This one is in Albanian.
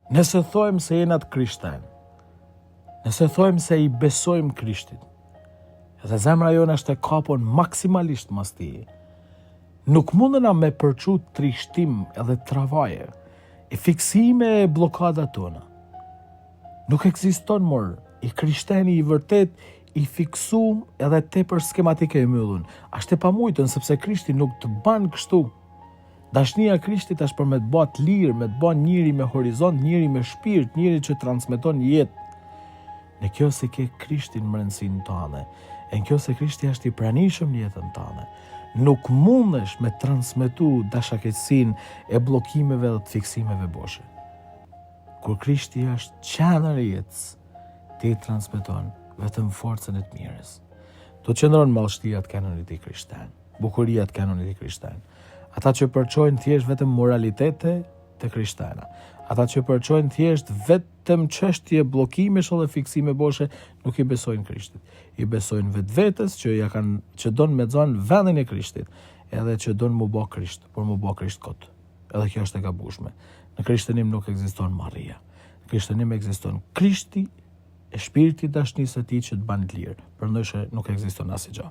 Nëse thojmë se jena të krishtenë, nëse thojmë se i besojmë Krishtit, dhe zemra jonë është e kapun maksimalisht mas tij, nuk mundena me përçu trishtim edhe travaje, e fiksime e bllokada tona. Nuk ekziston mor, i krishteni i vërtet i fiksum edhe tepër skematik e i myllun. Asht e pamujtun sepse Krishti nuk të ban kështu. Dashnia e Krishtit është për me të ba të lirë, me të ba njeri me horizont, njeri me shpirt, njeri që transmeton jetë. Në qoftë se ke Krishtin në mrendësinë tane, e në qoftë se Krishti është i pranishëm në jetën tane, nuk mundesh me transmetu dashakeqësinë e bllokimeve dhe të fiksimeve boshe. Kur Krishti është qendër e jetës, ti transmeton vetëm forcën e të mirës. Ktu qëndron madhështia të qenunit i krishten, bukuria të qenunit i krishten. Ata që përçojnë thjesht vetëm moralitete të krishtena, ata që përçojnë thjesht vetëm çështje bllokimesh edhe fiksime boshe, nuk i besojnë Krishtit. I besojnë vetvetes që ja kanë që don me xan vendin e Krishtit, edhe që don mu bë Krisht, por mu bë Krisht kot. Edhe kjo është e gabushme. Në krishtenim nuk ekziston marria. Në krishtenim ekziston Krishti e shpirti i dashnisë së tij që të ban të lirë. Përndryshe nuk ekziston asgjë.